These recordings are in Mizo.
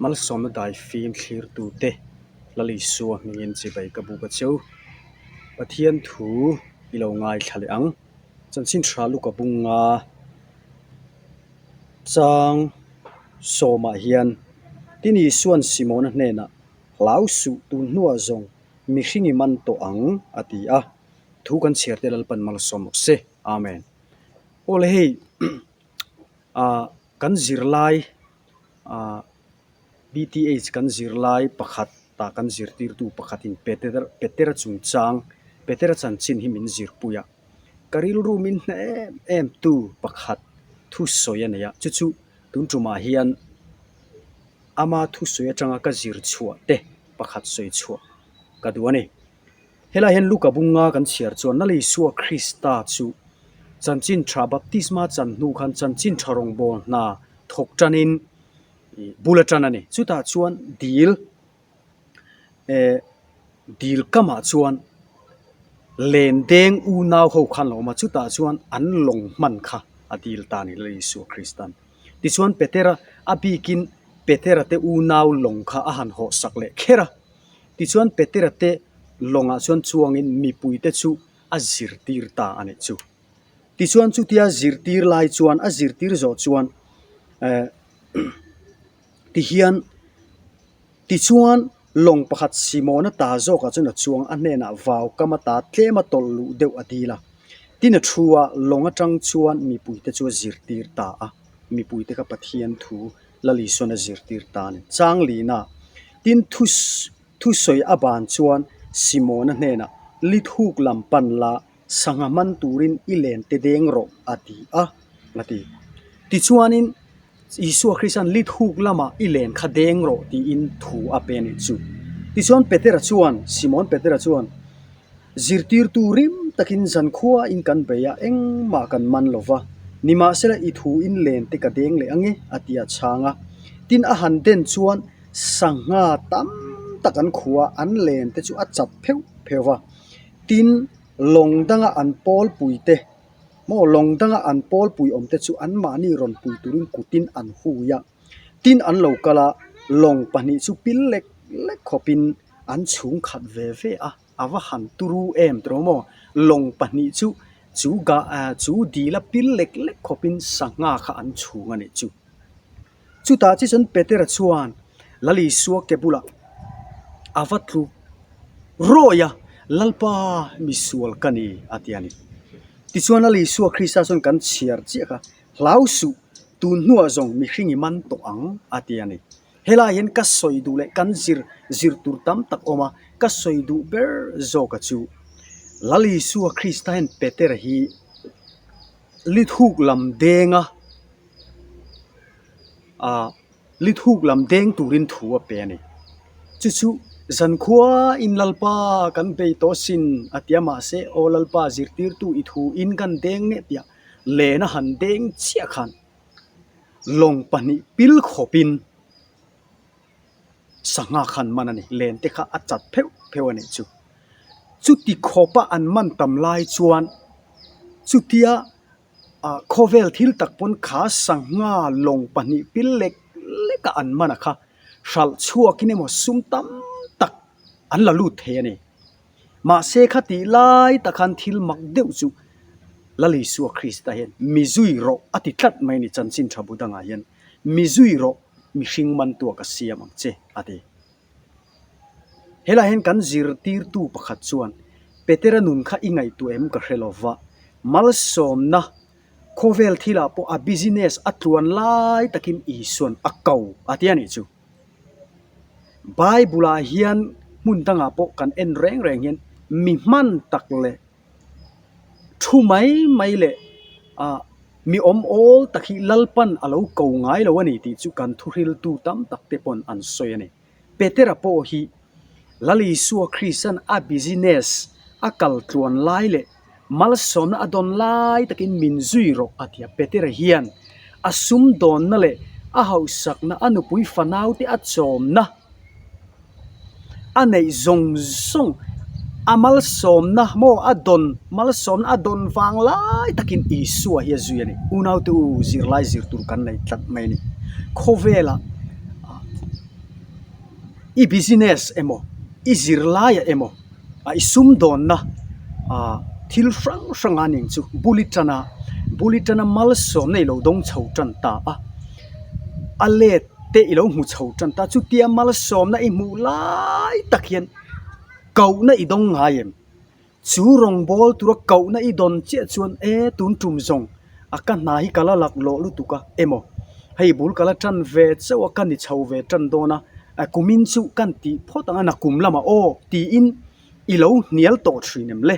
Malsawmna daifim thlirtute Lal Isua hmingin chibai ka buk a cheu. Pathian thu i lo ngaithla leh ang. Chanchin tha Luka bunga chang sawmah hian Tin Isua'n Simona hnenah, Hlau suh tun hnuah zawng mihring i man tawh ang a ti a. Thu kan chhiar te Lalpan malsawm rawh se. Amen. Aw le hei ah kan zirlai ah BTH kan zirlai pakhat tah kan zirtirtu pakhatin Peter Petera chungchang Petera chanchin hi min zirpui a. Ka rilru min hna em em tu pakhat thusawi a nei a chu chu tun tumah hian ama thusawi atanga ka zir chhuah te pakhat sawi chhuah ka duh a ni. Helai hian Luka bunga kan chhiar chuan Lal Isua Krista chu chanchin tha baptisma chan hnu khan chanchin tha rawngbâwl hna thawk tanin bul a tan a ni. Chutah chuan dil eh dil kamah chuan len deng unau ho khan a awm a, chutah chuan an lawng hman kha a dil ta a ni Lal Isua Krista'n. Tichuan Petera a bikin Petera te unau lawng kha a han hawhsak leh kher a. Tichuan Petera te lawngah chuan chuangin mipuite chu a zirtir ta a nih chu. Tichuan chutia zirtir lai chuan a zirtir zawh chuan eh tihian tichuan lawng pakhat Simona ta zawkah chuan a chuang a hnenah vau kam ata tlem a tawlh luh deuh a dil a. Tin a thu a lawng atang chuan mipuite chu a zirtir ta a, mipuite kha Pathian thu Lal Isuan a zirtir ta a ni. Changlina, tin thu thusawi a ban chuan Simona hnenah, Lithuk lam pan la, sangha hman turin i len te deng rawh, a ti a, a ti. Tichuanin Isua Krista'n Lithuk lamah i len kha deng rawh tiin thu a pe a nih chu. Tichuan Petera chuan, Simon Petera chuan, Zirtirtu rim takin zankhuain kan bei a, engmah kan man lo va. Nimahsela i thu in len te ka deng leh ange, a ti a chhang a. Tin a han den chuan sangha tam tak an khua an len te chu a chat pheuh pheuh va. Tin lawng danga an pawlpui te maw lawng danga an pawlpui awm te chu anmahni rawn pui turin kutin an hui a. Tin an lo kal a, lawng pahnih chu pil lek lek khawpin an chhung khat ve ve a. A va han turu em tawh maw? Lawng pahnih chu chu ga chu dil a pil lek lek khawpin sangha kha an chhung a nih chu. Chutah chi chuan Petera chuan Lal Isua ke bulah a va tlu rawih a, Lalpa misual ka ni a ti a ni. Tichuan Lal Isua Krista chuan kan chhiar chiah kha, Hlau suh, tun hnuah zawng mihring i man tawh ang a ti a ni. Helai hian ka sawi duh leh kan zir zir tur tam tak awm a, ka sawi duh ber zawka chu Lal Isua Krista hian Petera hi lithuk lam denga ah lithuk lam deng turin thu a pe a ni. Chu chu zankhua in Lalpa kan bei tawh sin a ti a mahse aw Lalpa zirtirtu i thu in kan deng nge tih a len a han deng chiah khan Lawng pahnih pil khawpin sangha khan man a ni. Len te kha a chat pheuh pheuh a nih chu. Chuti khawpa an man tam lai chuan chutia ah khawvel thil tak pawn kha sangha lawng pahnih pil lek lek a an man a kha hralh chhuakin emaw sum tam tak an la lut thei a ni. Mahse kha tih lai tak khan thil mak deuh chu Lal Isua Krista hian mi zui rawh a ti tlat mai a ni chanchin tha bu dangah hian mi zui rawh mihring mantua ka siam ang che a ti. Helaiah hian kan zirtirtu pakhat chuan Petera nun kha i ngaihtuah em ka hre lo va, malsawmna khawvel thilah pawh a business a tluan lai takin Isua'n a ko a ti a nih chu. Bible ah hian hmun dangah pawh kan en reng reng hian mi hman tak leh thu mai mai leh ah mi awm awl tak hi Lalpan a lo ko ngai lo a ni tih chu kan thuhriltu tam tak te pawn an sawi a ni. Petera pawh hi Lal Isua Krista'n a business a kal tluan lai leh malsawmna a dawn lai takin min zui rawh a ti a. Petera hian a sumdawnna leh a hauhsakna, a nupui fanaute a chawmna a neih zawng zawng a malsawmna maw a dawn malsawmna a dawn vang lai takin Isua hi a zui a ni. Unaute u zirlai zir tur kan nei tlat mai a ni. Khawvelah. I business emaw, i zirlaiah emaw, i sumdawnna thil hrang hrang a ning chu bul i tan a, bul i tana malsawmna i lo dawng chho tan ta a, a let te i lo hmu chho tan ta a, chutia malsawmna i hmuh lai tak hian kohna i dawng ngai em? Chu rawngbâwl tura kohna i dawn chiah chuan e tun tum zawng a ka hna hi ka la laklawh lutuk a emaw hei bul ka la ṭan ve chauh a ka ni chho ve ṭan dawn a kumin chu kan tih phawt ang a nakum lamah aw tiin i lo hnial tawh ṭhin em le?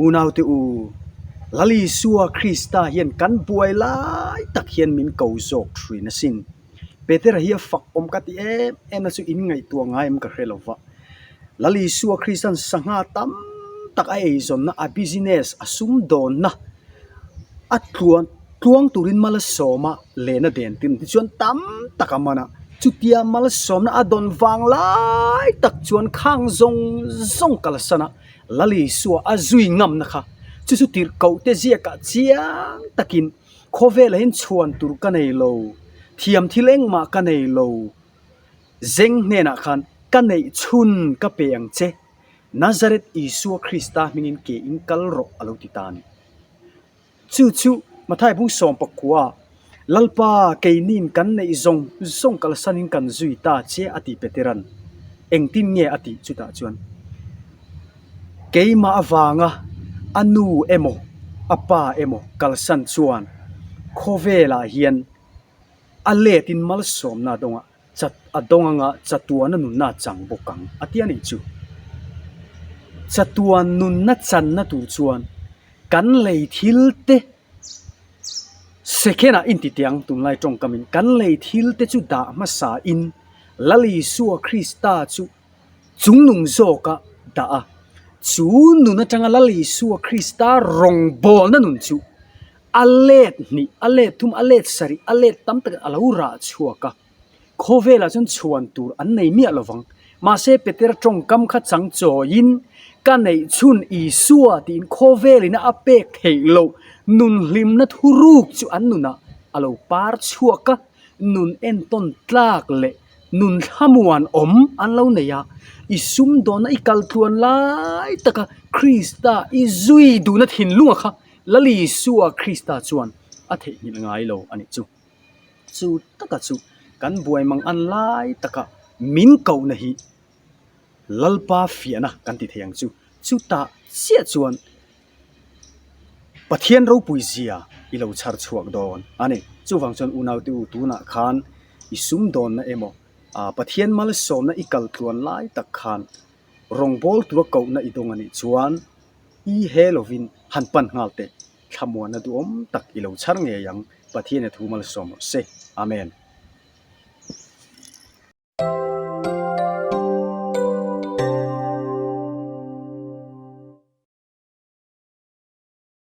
Unaute u, Lal Isua Krista hian kan buai lai tak hian min ko zawk ṭhin asin. Petera hi a fak awm ka ti em em a chu in ngaihtuah ngai em ka hre lo va. Lal Isua Krista'n sangha tam tak a eizawnna, a business, a sumdawnna a tluan tluang turin mal a sawm a, lehna den tin tichuan tam tak a man a. Chutia malsawmna a dawn vang lai tak chuan khang zawng zawng kalsan a, Lal Isua a zui ngamna kha chu chu tirhkohte ziakah chiang takin Khawvelah hian chhuan tur ka nei lo, thiam thil engmah ka nei lo. Zeng hnenah khan ka neih chhun ka pe ang che, Nazareth Isua Krista hmingin ke in kal rawh a lo ti ta a ni. Chu chu Mathai bung sawmpakua, Lalpa keini'n kan neih zawng zawng kalsanin kan zui ta che a ti Petera'n. Engtin nge a tih chutah chuan? Keimah avanga a nu emaw a pa emaw kalsan chuan khawvelah hian a letin malsawmna a dawng a, chat a dawng anga chatuana nunna a chang bawk ang a ti a nih chu. Chatuan nunna channa tur chuan kan lei thil te second ah intitiang tunlai tawngkamin kan lei thil te chu dah hmasa in Lal Isua Krista chu chungnung zawka dah a, chu nun atanga Lal Isua Krista rawngbawlna nun chu a let hnih, a let thum, a let sarih, a let tam takin a lo rah chhuak a. Khawvelah chuan chhuan tur an nei miah lovang. Mahse Petera tawngkam kha chang chawiin, Ka neih chhun Isua tiin khawvelina a pek theih loh nun hlimna thuruk chu an nunah a lo par chhuak a, nun entawn tlak leh Nun thlamuan awm an lo nei a, i sumdawnna i kal tluan lai taka Krista i zui duhna thinlunga kha Lal Isua Krista chuan a theihnghilh ngai lo a nih chu. Chu taka chu kan buai mang an lai taka min kohna hi Lalpa fiahna kan ti thei ang chu. Chutah chiah chuan Pathian ropui zia i lo chhar chhuak dawn a ni. Chuvang chuan unaute u tunah khan i sumdawnna emaw ah Pathian malsawmna i kal tluan lai tak khan rawngbâwl tura kohna i dawng a nih chuan i he lovin han pan nghal teh. Thlamuanna duhawm tak i lo chhar ngei ang. Pathian i thu malsawm rawh se. Amen.